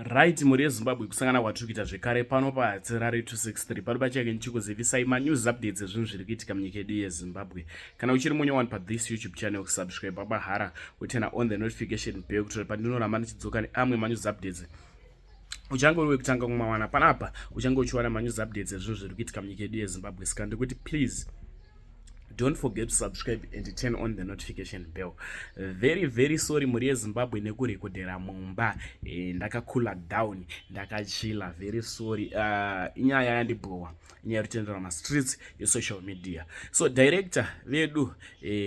Right mhuri yeZimbabwe kusangana kwatiri kuita zvekare pano paHatirare 263 pano pachake ndichikuzivisai manews updates ezvinhu zviri kuitika munyika yedu yeZimbabwe. Kana uchiri munyowani pathis YouTube channel subscribe mahara woturn on the notification bell kuitira pandinoramba ndichidzoka neamwe manews updates uchange uri wekutanga kumawana panapa uchange uchiwana manews updates ezvinhu zviri kuitika munyika yedu yeZimbabwe. Saka ndikuti please don't forget to subscribe and turn on the notification bell. Very very sorry mhuri yeZimbabwe nekurekodhera mumba. Ndakakula down, ndakachila. Very sorry. Inyaya yandibhowa, inyaya yekutendera mastreets esocial media. So director vedu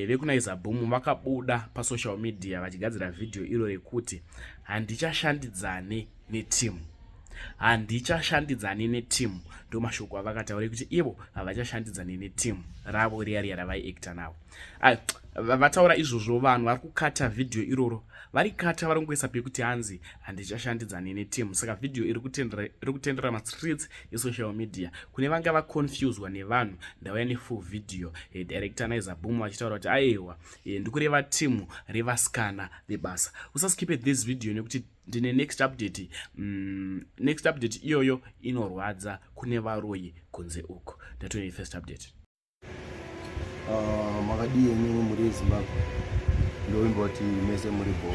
vekuNaiza Boom vakabuda pasocial media vachigadzira vhidhiyo iro rekuti handichashandidzane neteam, handichashandidzani neteam. Ndo mashoko avakataura ekuti ivo havachashandidzani neteam ravo riya riya ravaiacta navo. Vataura izvozvo, vanhu vari kukata vhidhiyo iroro, varikata, vari kungoisa pekuti hanzi handichashandidzani neteam. Saka vhidhiyo iri kutendera mastreets esocial media. Kune vanga vaconfuswa nevanhu, ndauya nefull video, director Naiza Boom vachitaura kuti aiwa, ndikureva timu revasikana vebasa. Usaskipe this video nekuti ndine next update. Next update iyoyo inorwadza kune varoyi kunze uko. Ndatone first update. Makadii henyu mhuri yeZimbabwe? Ndovimba kuti mese muri bho.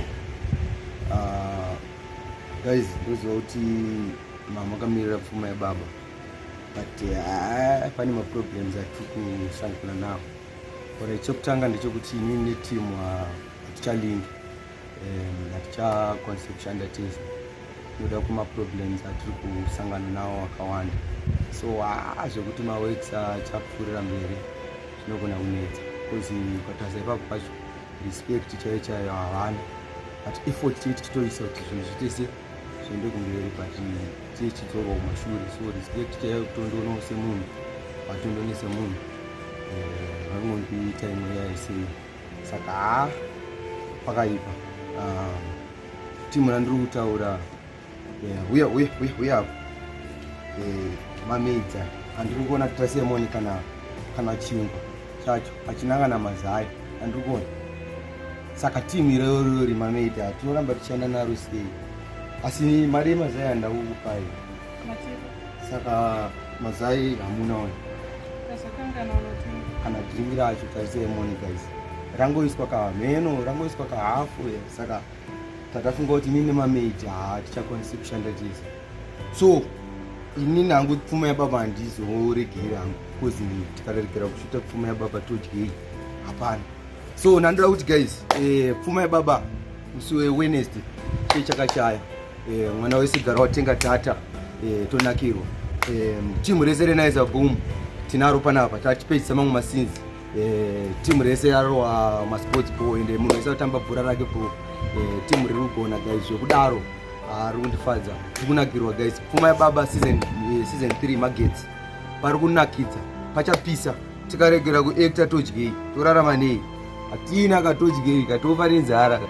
Guys, ndoziva kuti mamakamirira Pfuma Yababa, but pane maproblems atiri kusangana nawo. Ore chekutanga ndechekuti inini neteam hatichalingi, hatichakwanisi kushanda tese noda kumaproblems atiri kusangana nawo akawanda. So zvekuti maworks achapfuurira mberi zvinogona kunetsa, because ukatarisa ipapo pacho, respect chaiyo chaiyo havana, but effort tii tichitoisa kuti zvinhu zviite se zviende kumberi, but tichidzorwa kumashure. So respect chaiyo kutondoonawo semunhu, vatondione semunhu, varingondiita imwe yaisei. Saka haa, pakaipa. Timu randiri kutaura, uya uya uya uya apo, mamaids andiri kuona tasemoni, kana chingwa chacho hachina kana mazai andiri kuona. Saka timu iroro remamaid tinoramba tichienda naro sei? Asi mari yemazai handakukupai. Saka mazai hamuna ona kana drink racho. Tarisai moni guys, rangoiswa kamheno, rangoiswa kahafu. Saka takafunga kuti inini nemamaid hatichakwanisi kushanda tese. So inini hangu Pfuma Yababa handizoregeri hangu, because tikaregera kushuta Pfuma Yababa todyei? Hapana. So ndandoda kuti guys, Pfuma Yababa musi weWednesday chii chakachaya, mwana wese gara watenga data, tonakirwa. Timu rese reNaiza Boom tinaro panapa, tachipedzisa mamwe mascenes. Timu rese rarowa masports ball, ende munhu wese atamba bhora rake ball. Timu riri kugona guys, zvekudaro riri kundifadza, tiri kunakirwa guys. Pfuma Yababa season 3 magetsi, pari kunakidza, pachapisa. Tikaregera kuacta todyei? Torarama nei? Hatina katodyei, katofa nenzara.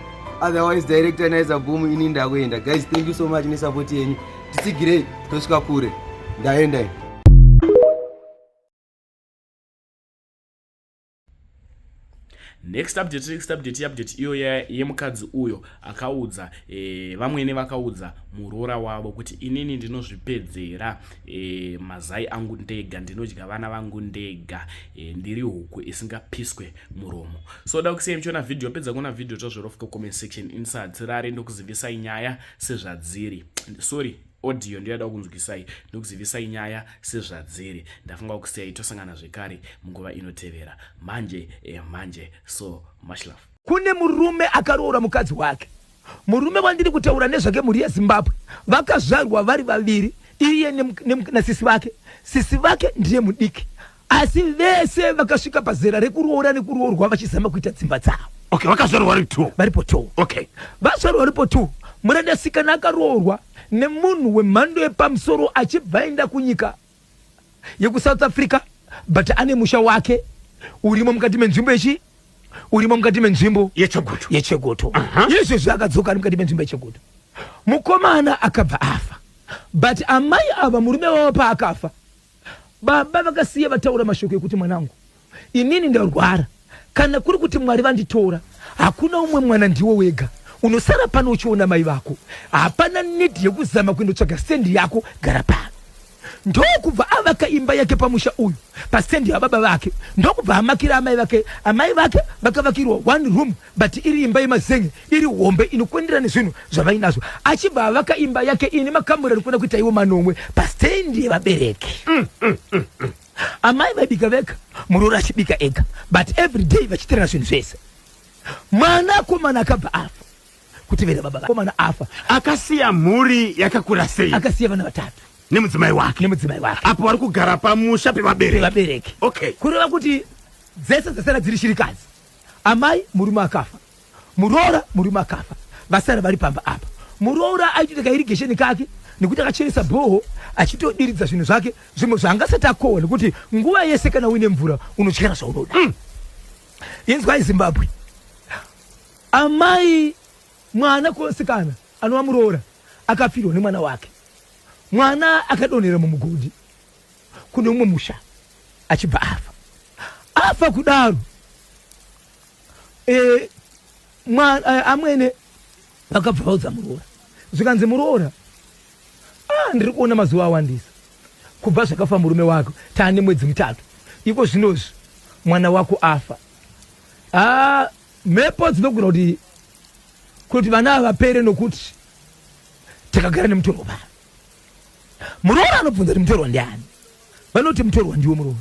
Otherwise director Naiza Boom, ini ndakuenda guys. Thank you so much nesupport yenyu, titsigirei tosvika kure. Ndaenda ini. Next update, next update, update iyo yemukadzi uyo akaudza vamwene, vakaudza muroora wavo kuti inini ndinozvipedzera mazai angu ndega, ndinodya vana vangu ndega, ndiri huku isingapiswe muromo. So da kusiyai muchiona vhidhiyo. Pedza kuona vhidhiyo, tozverofika comment section insatsirari, ndokuzivisai nyaya sezvadziri. Sorry, audio ndoyada kunzwisai, ndokuzivisai nyaya sezvadziri. Ndafunga kusiyai, tosangana zvekare munguva inotevera manje, manje. So much love. Kune murume akaroora mukadzi wake. Murume wandiri kutaura nezvake, mhuri yeZimbabwe, vakazvarwa vari vaviri, iye nasisi vake. Sisi vake ndiye mudiki, asi vese vakasvika pazera rekuroora nekuroorwa vachizama kuita dzimba dzavo. Okay, vakazvarwa vari two? Varipo two. Vazvarwa varipo two. Murandasikana akaroorwa nemunhu wemhando yepamusoro achibva aenda kunyika yekuSouth Africa, but ane musha wake urimo mukati menzvimbo yechi urimo mukati menzvimbo yeChegutu. Yechegutu. Izvezvi akadzoka ari mukati menzvimbo yeChegutu. Mukomana akabva afa, but amai ava, murume wavo paakafa, baba vakasiya vataura mashoko ekuti, "Mwanangu, inini ndarwara. Kana kuri kuti Mwari vanditora, hakuna umwe mwana, ndiwo wega. Unosara pano uchiona mai vako. Hapana need yekuzama kuendotsvaga stand yako, gara pano. Ndokubva avaka imba yake pamusha uyu, pastendi yababa vake. Ndokubva amakira amai vake. Amai vake vakavakirwa one room, but iri imba yemazenge, iri hombe inokwenderana nezvinhu zvavainazvo. Achibva avaka imba yake ine makamuri ari kuona kuita iwo manomwe pastendi yevabereki. Amai vaibika vega, muroora achibika ega, but every day vachitirana zvinhu zvese. Mwana akomana akabva afa kutevera baba komana afa. Akasiya mhuri yakakura sei? Akasiya vana vatatu nemudzimai wake. Nemudzimai wake. Apo vari kugara pamusha pevabereki. Pevabereki. Kureva kuti dzese dzasara dziri shirikadzi. Amai murume akafa, muroora murume akafa, vasara vari pamba apa. Muroora aitoita kairrigation kake nekuti akacheresa bhoho achitodiridza zvinhu zvake, zvimwe zvaangasati akohwa, nekuti nguva yese kana uine mvura unodyara zvaunoda. Inzwai Zimbabwe, amai mwana kosikana anova muroora akafirwa nemwana wake. Mwana akadonhera mumugodhi kune umwe musha achibva afa. Afa kudaro, amwene vakabva vaudza muroora, zvikanzi muroora, ndiri kuona mazuva awandisa kubva zvakafa murume wako, taane mwedzi 3 iko zvinozvi mwana wako afa. Mhepo dzinogona kuti vana ava vapere nokuti takagara nemutorwa pano. Muroora anobvunza kuti mutorwa ndiani? Vanoti mutorwa ndiwo muroora.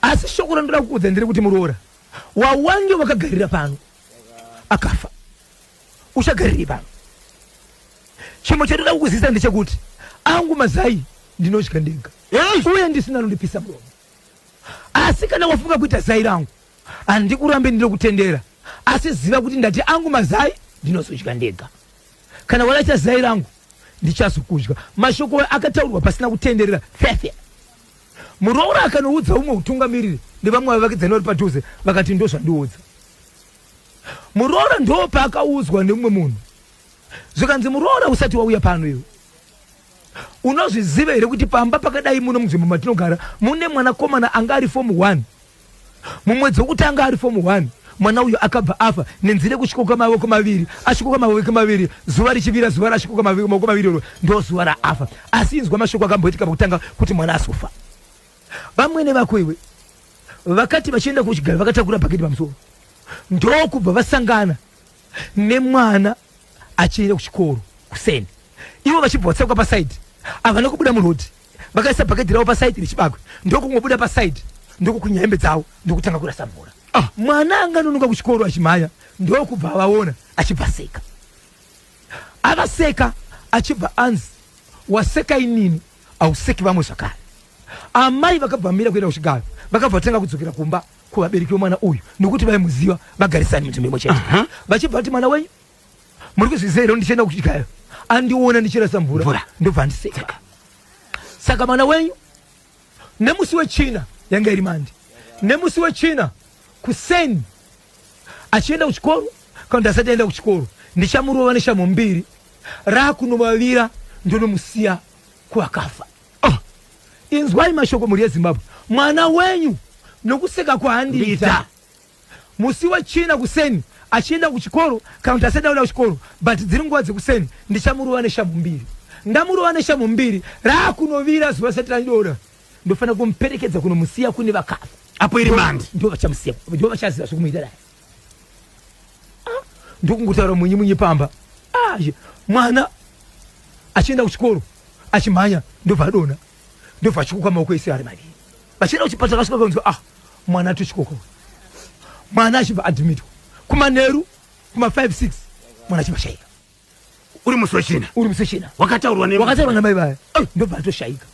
Asi shoko randoda kukuudza ndere kuti muroora wawange wakagarira pano akafa, uchagarirei pano? Chimwe chandoda kukuzivisa ndechekuti angu mazai ndinodya ndega uye ndisina anondipisa muromo. Asi kana wafunga kuita zai rangu, handikurambe, ndinokutendera, asi ziva kuti ndati angu mazai ndinozodya ndega. Kana waraita zai rangu ndichazokudya. Mashoko akataurwa pasina kutenderera fefe. Muroora akanoudza umwe utungamiriri nevamwe vavakidzani vari padhuze, vakati ndozvandiudza muroora. Ndo paakaudzwa nemumwe munhu, zvikanzi muroora, usati wauya pano iwe, unozviziva here kuti pamba pakadai muno munzvimbo matinogara mune mwanakomana anga ari form 1? Mumwedzi wekutanga ari form 1 mwana uyu akabva afa nenzira yekutyoka maoko maviri. Atyoka maoko maviri, zuva richivira, zuva ratyoka maoko maviri iro ndo zuva raafa. Asi inzwa mashoko akamboitika pakutanga kuti mwana azofa. Vamwene vako iwe vakati vachienda kuchigaro vakatakura bhaketi pamusoro, ndokubva vasangana nemwana achienda kuchikoro kuseni. Ivo vachibva vatsauka pasaidi, havana kubuda murodhi, vakaisa bhaketi ravo pasaidi rechibagwe, ndokungobuda pasaidi, ndokukunya hembe dzavo, ndokutanga kurasa mvura. Mwana anganonoka kuchikoro achimhanya, ndokubva avaona achibva seka. Avaseka achibva anzi, waseka inini, hauseki vamwe zvakare. Amai vakabva vamira kuenda kuchigaro, vakabva vatanga kudzokera kumba kuvabereki vemwana uyu, nokuti vaimuziva, vagarisani munzvimbo imwe chete. Vachibva vati, mwana wenyu muri kuzviziva here, ndichienda kuchigayo andiona ndichirasa mvura ndobva andiseka. Saka mwana wenyu nemusi wechina, yanga iri mandi, nemusi wechina kuseni achienda kuchikoro kana kuti asati aenda kuchikoro, ndichamurova neshamhu mbiri, raakunovavira ndonomusiya kuvakafa. Oh, inzwai mashoko mhuri yeZimbabwe. Mwana wenyu nokuseka kwaandiita musi wechina kuseni achienda kuchikoro kana kuti asati aenda kuchikoro, but dziri nguva dzekuseni, ndichamurova neshamhu mbiri. Ndamurova neshamhu mbiri, raakunovira, zuva risati radora ndofanira kumuperekedza kunomusiya kune vakafa. Apo iri mandi. Ndo vachamusiya, ndo vachaziva zvekumuita naye. Ndokungotaura munyi munyi pamba. Mwana achienda kuchikoro achimhanya, ndobva adona, ndobva achikuka maoko ese ari maviri. Vachienda kuchipatara, vasvika kunzwa, mwana atotyoka. Mwana achibva adhimitwa kumanheru kuma 5 6, mwana achibva shaika. Uri musi wechina. Uri musi wechina. Wakataurwa ne wakataurwa namai vaya, ndobva atoshayika.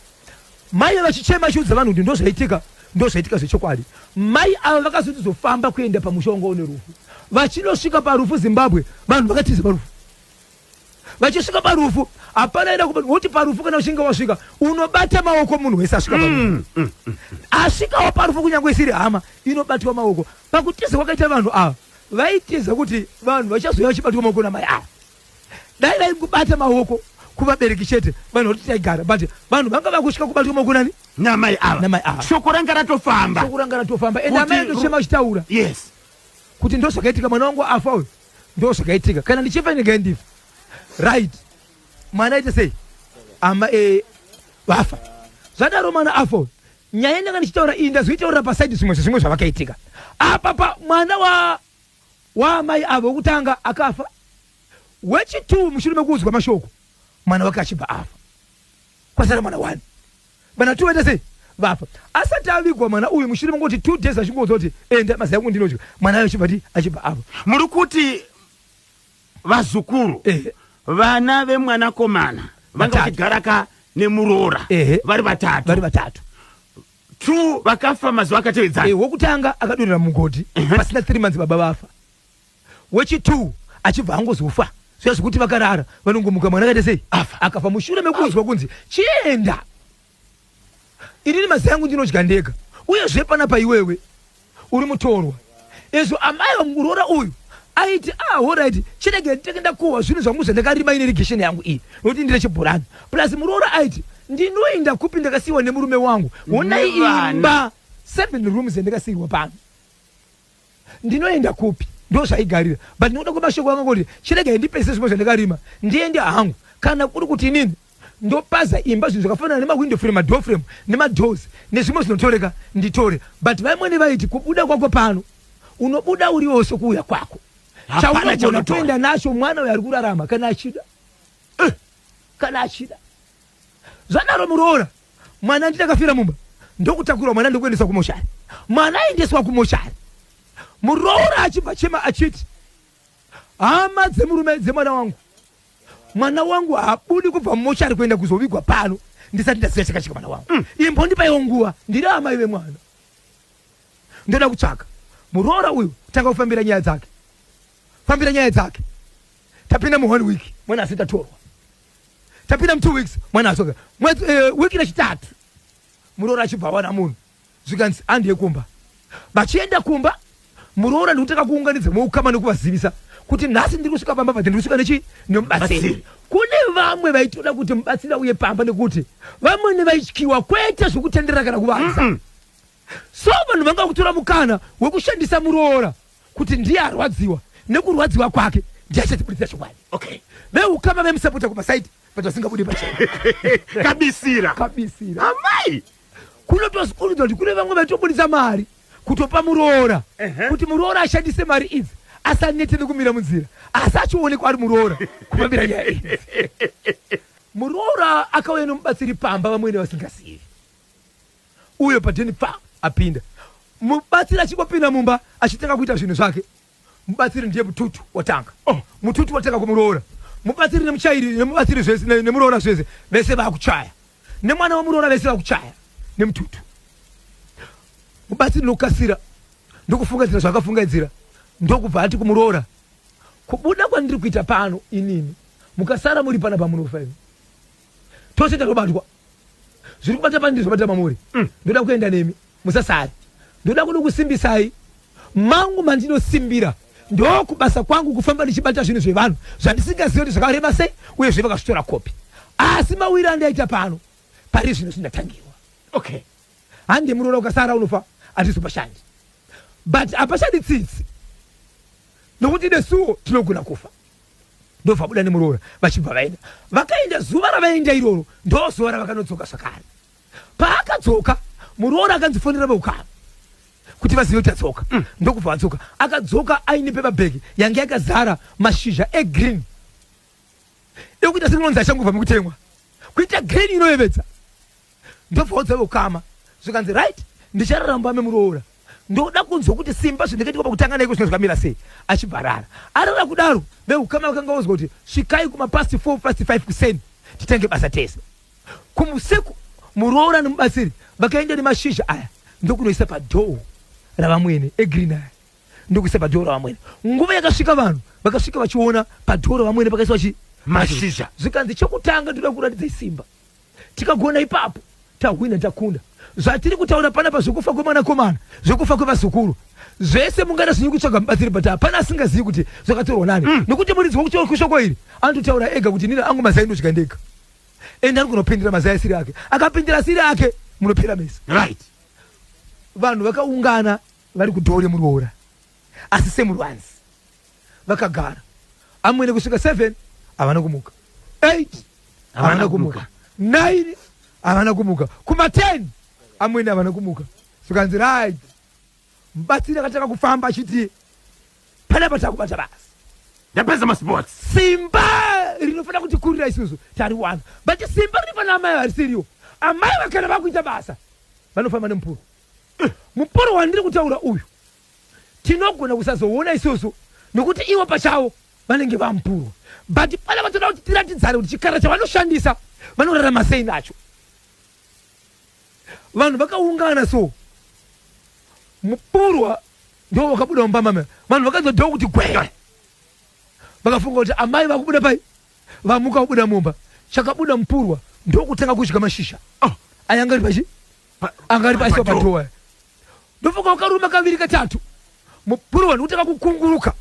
Mai vachichema achiudza vanhu kuti ndozvaitika, ndozvaitika zvechokwadi. Mai ava vakazotizofamba kuenda pamusha wanga une rufu. Vachinosvika parufu, Zimbabwe, vanhu vakatiza parufu. Vachisvika parufu hapana ida kuti parufu kana uchinge wasvika unobata maoko munhu wese asvika parufu. Asvikawo parufu, kunyange isiri hama, inobatwa maoko. Pakutiza kwakaita vanhu ava, vaitiza kuti vanhu vachazouya vachibatwa maoko namai ava. Dai vaingobata maoko kuvabereki chete, vanhu vati taigara, but vanhu vanga vakusvika kubatwa maoko nani? Namai ava. Namai ava. Shoko ranga ratofamba. Shoko ranga ratofamba, ende amai ndochema achitaura kuti ndozvakaitika, mwana wangu afa uyu. Ndo zvakaitika. Kana ndichifa ndingai ndifa. Right. Mwana aita sei? Ama eh vafa. Zvadaro mwana afa. Nyaya ndanga ndichitaura iyi ndazoitaurira pasaidi zvimwe zvezvimwe zvavakaitika. Apa pa mwana wa waamai avo wekutanga akafa. Wechitu mushure mekuudzwa mashoko mwana wake achibva afa. Kwasara mwana one. Vana two vaita sei? Vafa. Asati avigwa mwana uyu mushure mekungoti 2 days achingoudza kuti enda mazai angu ndinodya. Mwana achibva ti achibva afa. Muri kuti vazukuru Eh. vana vemwanakomana vanga Vatatu. vachigara ka nemuroora Ehe. vari vatatu. Vari vatatu. Two vakafa mazuva akatevedzana. Eh, wokutanga akadonhera mugodhi pasina 3 months baba vafa. Wechi2 achibva angozofa. Zviya zvekuti vakarara vanongomuka mwana akaita sei? Afa. Akafa mushure mekunzwa kunzi chienda. Inini mazai angu ndinodya ndega. Uyezve panapa iwewe uri mutorwa. Izvo amai vamuroora uyu aiti ah alright chirege nditenge ndakohwa zvinhu zvangu zvandakarima ine irrigation yangu iyi nokuti ndine chibhorani. Plus muroora aiti ndinoenda kupi ndakasiyiwa nemurume wangu. Honai Nevana. imba 7 rooms yandakasiyiwa pano. Ndinoenda kupi? Ndozvaigarira. But ndinoda kwemashoko anga kuti chiregai ndipese zvimwe zvandakarima ndiende hangu. Kana kuri kuti inini ndopaza imba zvinhu zvakafanana nemawindow frame, madoor frame nemadoors nezvimwe zvinotoreka nditore. But vamwene vaiti kubuda kwako pano unobuda uriwo sekuuya kwako. Hapana Chaunogona chaunotora. kuenda nacho mwana uyo ari kurarama kana achida. Kana achida. Zvadaro muroora mwana nditi akafira mumba ndokutakurwa mwana ndokuendeswa kumoshari. Mwana aendeswa kumoshari. Muroora achibva chema achiti hama dzemurume dzemwana wangu mwana wangu haabudi kubva mumoshari kuenda kuzovigwa pano ndisati ndaziva chakachika mwana wangu. Imbondipaiwo nguva ndiri amai vemwana. Ndoda kutsvaka. Muroora uyu tanga kufambira nyaya dzake. Fambira nyaya dzake. Tapinda mu 1 week mwana asati atorwa. Tapinda mu 2 weeks mwana asoka. Mwedzi wiki rechitatu muroora achibva awana munhu zvikanzi andiye kumba. Vachienda kumba muroora ndikutanga kuunganidza muukama nekuvazivisa kuti nhasi ndiri kusvika pamba but ndiri kusvika nechi nemubatsiri. Mubatsiri. Kune vamwe vaitoda kuti mubatsiri auye pamba nekuti vamwene vaityiwa kwete zvekutenderera kana kuvanza. So vanhu vanga kutora mukana wekushandisa muroora kuti ndiye arwadziwa nekurwadziwa kwake ndiye achatibudisa chokwadi. Okay. Veukama vemusapota kumasaidi but vasingabudi pachena. Kabisira. Kabisira. Amai. Kunotosikurudzwa kuti kune vamwe vaitobudisa mari kutopa muroora kuti muroora ashandise mari idzi asanete nekumira munzira asi achionekwa ari muroora kufambira nyaya idzi. Muroora akauya nomubatsiri pamba vamwene vasingazivi. Uyo padheni pa apinda. Mubatsiri achingopinda mumba achitanga kuita zvinhu zvake. Mubatsiri ndiye mututu watanga. Oh. Mututu watanga kumuroora. Mubatsiri nemuchairi nemubatsiri zvese nemuroora zvese vese vakuchaya. Nemwana wemuroora vese vakuchaya nemututu. Mubatsiri nokukasira ndokufungaidzira zvakafungaidzira ndokubva ati kumuroora kubuda kwandiri kuita pano inini mukasara muri pana pamunofa imi. Tose tatobatwa. Zviri kubata pandiri zvabata mamuri. Ndoda kuenda nemi musasare. Ndoda kuda kusimbisai mangu mandinosimbira ndokubasa kwangu kufamba ndichibata zvinhu zvevanhu zvandisingazivi kuti zvakarema sei uyezve vakazvitora kopi. Asi mawiri andaita pano pari zvino zvindatangirwa. Okay. Hande muroora ukasara unofa hatizopashandi. But hapashandi tsitsi nokuti nesuwo tinogona kufa. Ndobva buda nemuroora vachibva vaenda. Vakaenda zuva ravaenda iroro ndo zuva ravakanodzoka zvakare. Paakadzoka muroora akanzifonera veukama kuti vazive kuti adzoka. Ndokubva adzoka. Akadzoka aine paper bag yange yakazara mashizha egreen. Ekuita sekunonzi achangobva mukutemwa. Kuita green inoyevedza. Ndobva udza veukama zvikanzi right ndichararamba memuroora. Ndoda kunzwa kuti simba zvindakaitwa pakutanga naiko zvino zvakamira sei. Achibva arara. Arara kudaro veukama vakanga vozwa kuti svikai kuma past 4 past 5 kuseni titenge basa tese. Kumusiku muroora nemubatsiri vakaenda nemashizha aya ndokunoisa padhoo ravamwene egreen aya ndokuisa padhoo ravamwene. Nguva yakasvika vanhu vakasvika vachiona padhoo ravamwene pakaiswa chi Mashizha. Zvikanzi chekutanga ndoda kuratidza simba. Tikagona ipapo tahwina takunda. Zvatiri kutaura panapa zvekufa kwemwanakomana zvekufa kwevazukuru zvese mungada zvinyi kutsvaga mubatsiri but hapana asingazivi kuti zvakatorwa nani. Nekuti muridzi wekushoko iri anototaura ega kuti nini angu mazai ndodya ndega. Ende ari kunopindira mazai asiri ake. Akapindira asiri ake munopera mese. Right. Vanhu vakaungana vari kudhoo remuroora asi semuruvanzi vakagara. Amwene kusvika 7 havana kumuka, 8 havana kumuka, 9 havana kumuka, kuma 10 amwene havana kumuka. Zvikanzi right, mubatsiri akatanga kufamba achiti panapa takubata basa, ndapedza masports. Simba rinofanira kutikurira isusu tariwana, but simba rinofanira amai harisiriwo. Amai vakana vakuita basa vanofamba nemupuro. Mupuro wandiri kutaura uyu tinogona kusazoona isusu nokuti ivo pachavo vanenge vamupurwa, but pana vatoda kuti tiratidzane kuti chikara chavanoshandisa vanorarama sei nacho. Vanhu vakaungana, so mupurwa ndo wakabuda mumba mame. Vanhu vakanzwa kuti gwe, vakafunga kuti amai vakubuda pai, vamuka kubuda mumba. Chakabuda mupurwa ndokutanga kudya mashizha. Oh. Aya anga ari pachi anga ari paisiwa padoor. Ndofunga wakaruma kaviri katatu, mupurwa ndokutanga kukunguruka.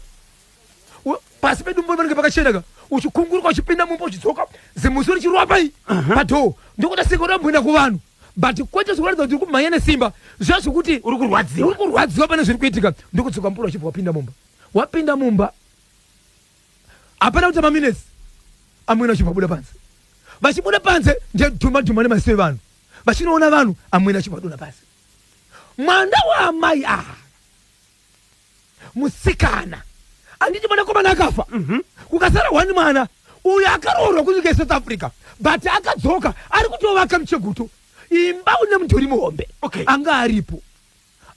Pasi pedumbu panenge pakacheneka, uchikunguruka uchipinda mumba, uchidzoka, zimusi richirova pai padoor. Ndokuti singa uramboenda kuvanhu, but kwete zvikuratidza kuti uri kumhanya nesimba, zviya zvekuti uri kurwadziwa. Uri kurwadziwa pane zviri kuitika. Ndokudzoka mupurwa uchibva wapinda mumba. Wapinda mumba, hapana kuita maminutes, amwene achibva buda panze. Vachibuda panze ndedhuma dhuma nemaziso evanhu vachinoona vanhu. Amwene achibva dona pasi. Mwana waamai ava musikana, handiti mwanakomana akafa, kukasara one mwana uyo akaroorwa kunyika yeSouth Africa, but akadzoka ari kutovaka muChegutu imba une mudhuri muhombe. Anga aripo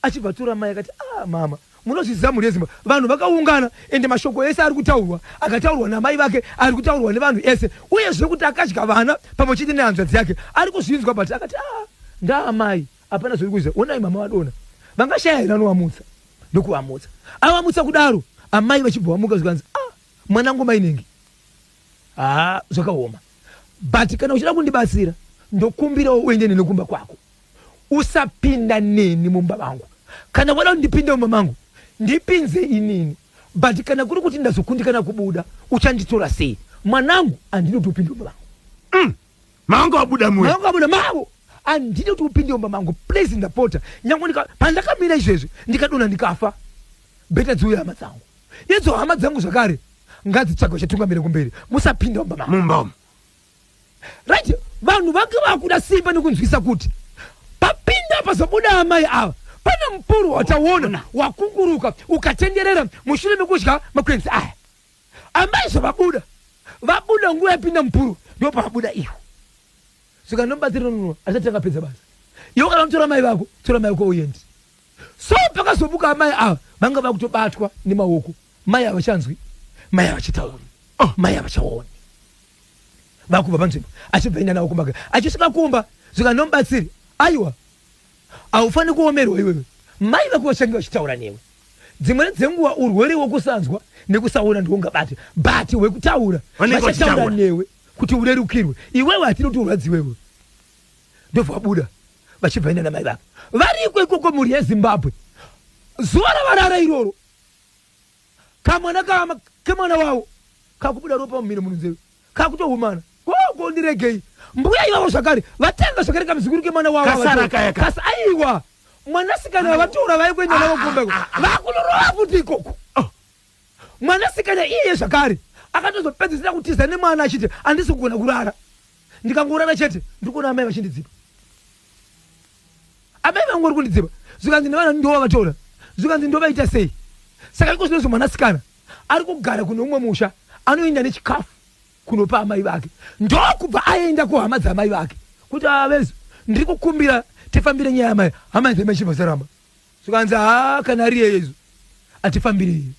achibva tora mai akati, "Ah mama, munozviziva mhuri yeZimba, vanhu vakaungana, ende mashoko ese ari kutaurwa akataurwa namai vake ari kutaurwa nevanhu ese, uyezve kuti akadya vana pamwe chete nehanzvadzi yake ari kuzvinzwa." But akati, "Ah, ndaamai, hapana zviri kuziva. Onai mama vadona, vangashaya here anovamutsa?" Ndokuvamutsa. Avamutsa kudaro, amai vachibva vamuka, zvikanzi, "Ah mwanangu, mainenge ha zvakaoma, but kana uchida kundibatsira ndokumbirawo uende neni kumba kwako. Usapinda neni mumba mangu. Kana wada kuti ndipinde mumba mangu, ndipinze inini, but kana kuri kuti ndazokundikana kubuda, uchanditora sei? Mwanangu, handidi kuti upinde mumba mangu." Manga wabuda muya. Mwanangu abuda mavo, "Handidi kuti upinde mumba mangu, please, ndapota. Nyange pandakamira izvezvi ndikadonha ndikafa, better dziuye hama dzangu. Idzo hama dzangu zvakare ngadzitsvage vachatungamira kumberi. Musapinda mumba mangu." Mumba umu. Right, vanhu vange vakuda simba nekunzwisa kuti papinda pazobuda amai ava pane mupurwa wataona wakunguruka ukatenderera mushure mekudya makwenzi aya. Amai zvavabuda, vabuda nguva yapinda mupurwa ndo pavabuda ivo. Zvikanobatsira nono asati akapedza basa. Iwe kana unotora mai vako, tora mai vako uendi. So pakazobuka amai ava vanga vakutobatwa nemaoko. Mai havachanzwi, mai havachitauri, Oh. mai havachaoni, vakubva panzvimbo. Achibva enda navo kumba. Achisvika kumba zvikanomubatsiri, "Aiwa, haufaniri kuomerwa iwewe. Mai vako vachange vachitaura newe. Dzimweni dzenguva urwere hwekusanzwa nekusaona ndiwo ungabate, but hwekutaura Vanenge vachataura vachitaura. newe kuti urerukirwe. Iwewe hatidi kuti urwadziwewe." Ndobva vabuda vachibva enda namai vake. Variko ikoko, mhuri yeZimbabwe, zuva ravarara iroro, kamwana kemwana wavo kakubuda ropa mumhino, munzeve, kakutohumana, "Gogo, ndiregei." Mbuya ivavo zvakare vatanga zvakare kamuzukuru kemwana wavo. Kasara Avatora. kaya ka. Kasa, aiwa, mwanasikana vavatora vai kuenda navo kumba iko, vakunorova futi ikoko. Oh. Mwanasikana iye zvakare akatozopedzisira kutiza nemwana achiti, "Handisi kugona kurara. Ndikangorara chete ndiri kuona amai vachindidzipa. Amai vangu vari kundidzipa." Zvikanzi nevana ndovavatora, zvikanzi ndovaita sei? Saka iko zvinozvo mwanasikana ari kugara kune umwe musha, anoenda nechikafu kunopa amai vake. Ndokubva aenda kuhama dzamai vake kuti, "Avezo, ndiri kukumbira tifambire nyaya yamai." Hama dzamai chibva dzaramba, zvikanzi, "Haa, kana ari iyeyo izvo hatifambire iyo."